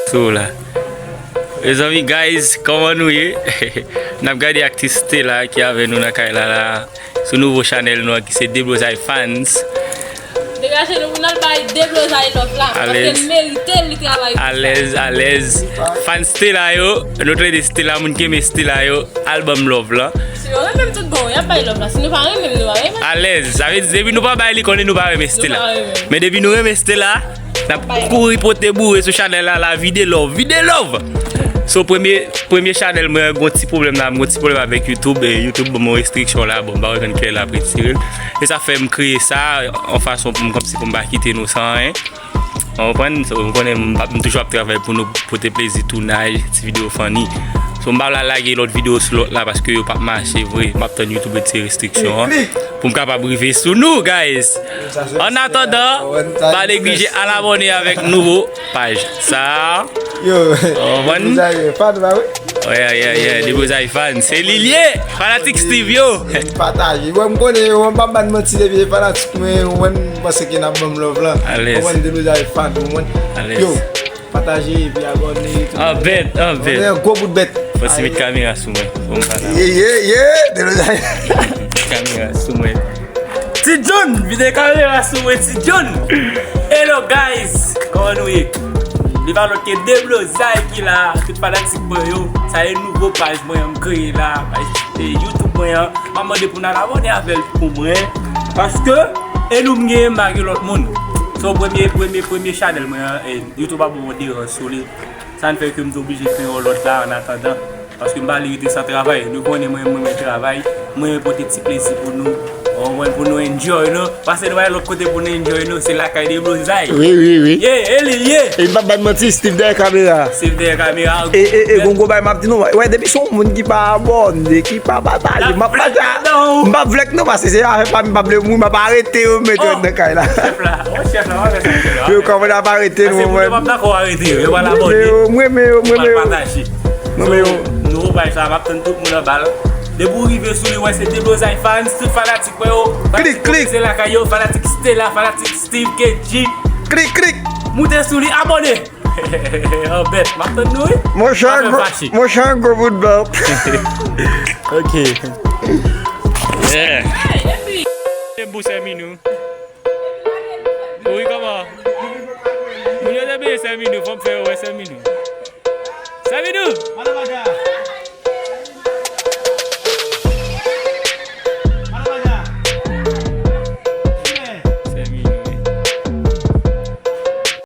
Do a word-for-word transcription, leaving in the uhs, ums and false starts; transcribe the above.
Sou la. Mezanmi, guys, kòman nou ye? N ap gade aktris Stella ki avè nou nan kay la la. Sou nouvo chanèl nou an ki se Deblozay Fans. Degaje nou pou n al bay Deblozay love la. Paske l merite l, li travay pou sa. Alèz, alèz. Fan Stella yo, nou t rele Stella, moun ki renmen Stella yo, al ban m love la. Si yo renmen m tout bon, y ap bay love la. Si nou pa renmen m, nou pa renmen m. Alèz. Sa vle di, depi nou pa bay li, konnen nou pa renmen Stella. Men depi nou renmen Stella, n ap kouri pote boure sou chanèl la, la, vide love, vide love! So, premye, premye chanèl mwen, gon ti pwoblèm la, m gon ti pwoblèm avèk YouTube, e YouTube ban mwen restriksyon la, bon, m pa wè kòman kè l ap retire l. E sa fè m kreye sa, yon fason pou m, kòmsi pou m pa kite nou san anyen. Ou konprann? So, ou konnen m, m toujou ap travay pou nou pote plezi, tounaj, ti videyo funny. So, m pa vle lage lòt videyo sou lòt la paske yo p ap mache vre. M ap tann YouTube retire restriksyon an pou m kapab rive sou nou, guys. An atandan, pa neglije al abòne avèk nouvo paj sa a. Yo, Deblozay fan ba wi. Yeah, yeah, yeah, Deblozay fan. Se li l ye, fanatik Steve yo. Pataje. Mwen, m konnen yo, mwen p ap ba n manti, depi se fanatik mwen, mwen, m panse ke n ap ban m love la. Alèz. Mwen, Deblozay fan, mwen. Alèz. Yo, pataje, epi abòne. An bèt, an bèt. Mwen, gwo bout bèt. Fò si met kamera sou mwen. Fò m pa la. Ye, ye, ye, Deblozay. Kamera sou mwen. Ti John, vide kamera sou mwen, Ti John. Hello guys, kòman nou ye? Li pa lòt ke Deblozay ki la, tout fanatik mwen yo. Sa e nouvo paj mwen an m kreye la, paj, e, YouTube mwen an. M ap mande pou n al abòne avè l pou mwen. Paske e nou m gen, m pa gen lòt moun. So premye, premye, premye chanèl mwen an, e, YouTube ap ban mwen derans sou li. Sa n fè ke m te oblije kreye yon lòt la an atandan. Paske m pa vle rete san travay. Nou konnen mwen, mwen renmen travay. Mwen renmen pote ti plezi pou nou. Ou konprann, pou nou enjoy nou. Pase nou bay lòt kote pou nou enjoy nou. Se lakay Deblozay. Wi, wi, wi. Ye, e li l ye. E m p ap ba n manti, Steve dèyè kamera. Steve dèyè kamera. E, e, e, gon gwo bagay m ap di nou. Wè, depi se yon moun ki pa abòne, ki pa pataje, m ap pataje. M p ap vlèk nou, paske se afè pa m, m p ap vle moun, m ap arete yo, m mete yo nan kay la. Chèf la, o chèf la, w ap fè sa, chèf la. Yo kòmanse ap arete nou, mwen. Paske moun yo p ap dakò arete yo, yo pral abòne. Yo, mwen, men yo, mwen, men yo. Pataje. Mwen, men yo. Nouvo paj sa, m ap tann tout moun anba l. Depi w rive sou li, wè se Deblozay Fans, tout fanatik mwen yo. Klik, klik. Se lakay yo, fanatik Stella, fanatik Steve, K G. Klik, klik. Moute sou li, abòne. An bèt, m ap tann nou, wi. Monchè, gwo, monchè, gwo bout bèt. Ok. Yeah. Te bousè Minou. Wi, kòman? Moun yo te bliye Sè Minou, fò m fè yo wè Sè Minou. Sè Minou!